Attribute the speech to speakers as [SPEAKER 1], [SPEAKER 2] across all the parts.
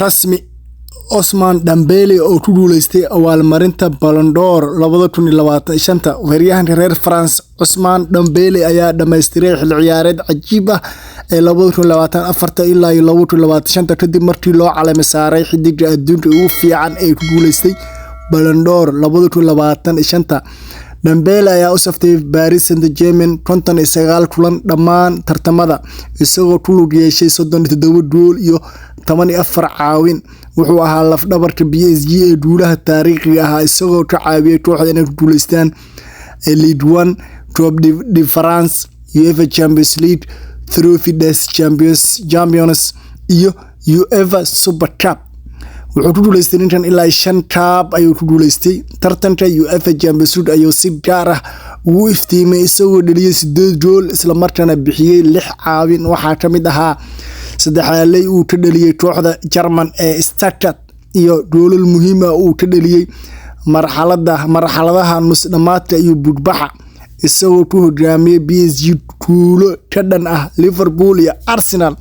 [SPEAKER 1] Rasmi Ousmane Dembele oo ku guuleystay abaalmarinta Ballon d'Or 2025. Weeraryahanka reer France Ousmane Dembele ayaa dhammaystiray xilli ciyaareed cajiib ah ee 2024 ilaa 2025 kadib markii loo caleemo saaray xiddiga adduunka ugu fiican ee ku guuleystay Ballon d'Or 2025. Dembele ayaa u saftay Paris Saint-Germain 59 kulan dhammaan tartamada, isagoo ku lug yeeshay 37 gool iyo 14 caawin. Wuxuu ahaa laf-dhabarta PSG ee guulaha taariikhiga ah, isagoo ka caawiyay kooxda inay ku guuleystaan Ligue 1, Coupe de France, UEFA Champions League, Trophée des Champions iyo UEFA Super Cup. Wuxuu ku guuleystay ninkan ilaa shan cup ayuu ku guuleystay. Tartanka UEFA Champions League ayuu si gaar ah ugu iftiimay, isagoo dhaliyay sideed gool islamarkaana bixiyey lix caawin. Waxaa ka mid ahaa saddexaaley uu ka dhaliyey kooxda German ee Stuttgart iyo goolal muhiim ah uu ka dhaliyey marxaladaha nus dhamaadka iyo bugbaxa, isagoo ku hogaamiyey PSG guulo ka dhan ah Liverpool iyo Arsenal,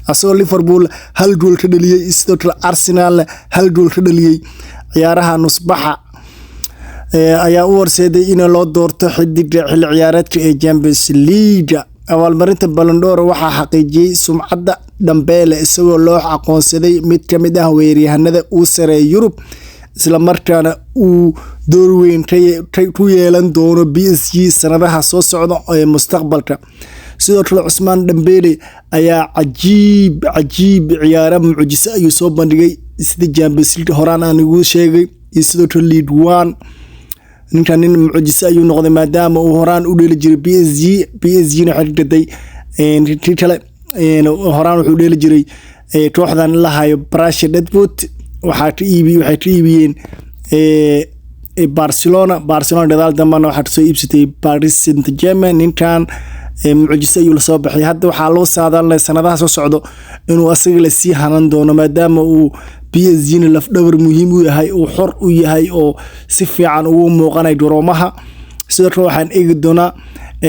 [SPEAKER 1] asagoo Liverpool hal gool ka dhaliyey, sidoo kale Arsenal hal gool ka dhaliyey. Ciyaaraha nusbaxa ayaa u horseeday in loo doorto xidiga xilli ciyaareedka ee Champions League. Abaalmarinta Ballon d'Or waxaa xaqiijiyey sumcadda Dembele, isagoo loo aqoonsaday mid ka mid ah weeraryahanada ugu sareeya Yurub, isla markaana uu door weyn ku yeelan doono PSG sanadaha soo socda ee mustaqbalka. Sidoo kale Ousmane Dembele ayaa cajiib cajiib ciyaara mucjiso ayuu soo bandhigay, sida Champions League horaan aan igu sheegay iyo sidoo kale Ligue 1. Ninkan nin mucjiso ayuu noqday, maadaama uu horaan u dheeli jiray PSG. PSG na waxay ka gaday kii kale. Horaan wuxuu dheeli jiray kooxdan la hayo Borussia Dortmund. Waxay ka iibiyeen Barcelona. Barcelona gadaal dambana waxaa kasoo iibsatay Paris Saint-Germain. Ninkan mucjiso ayuu lasoo baxay. Hadda waxaa loo saadaalinaya sanadaha soo socdo inuu asaga lasii hanan doono, maadaama uu PSG na lafdhabar muhiim u yahay, uu xor u yahay oo si fiican ugu muuqanay garoomaha. Sidoo kale waxaan eegi doonaa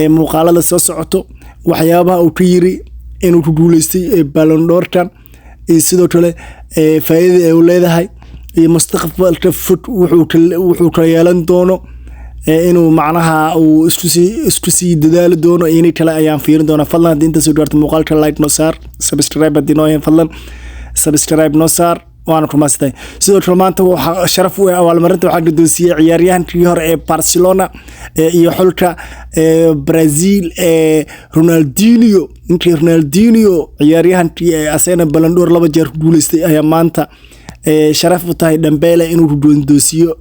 [SPEAKER 1] muuqaalada soo socoto waxyaabaha uu ka yiri inuu ku guuleystay Ballon d'Or-kan iyo sidoo kale faa'iidada ay u leedahay iyo mustaqbalka fog wuxuu kala yeelan doono, inuu macnaha uu isku sii dadaali doono iyo inay kale ayaan fiirin doonaa. Fadlan, haddii inta soo gaarto muuqaalka, like noo saar, subscribe haddii noo yahay, fadlan subscribe noo saar, waana ku mahadsantahay. Sidoo kale maanta waxaa sharaf u ah abaalmarinta waxaa guddoonsiiyey ciyaaryahankii hore ee Barcelona iyo xulka Brazil ee Ronaldinho. Ninkii Ronaldinho, ciyaaryahankii asagana Ballon d'Or laba jeer ku guuleystay, ayaa maanta sharaf u tahay Dembele inuu guddoonsiiyo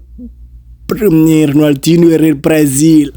[SPEAKER 1] Ronaldinho ee reer Brazil.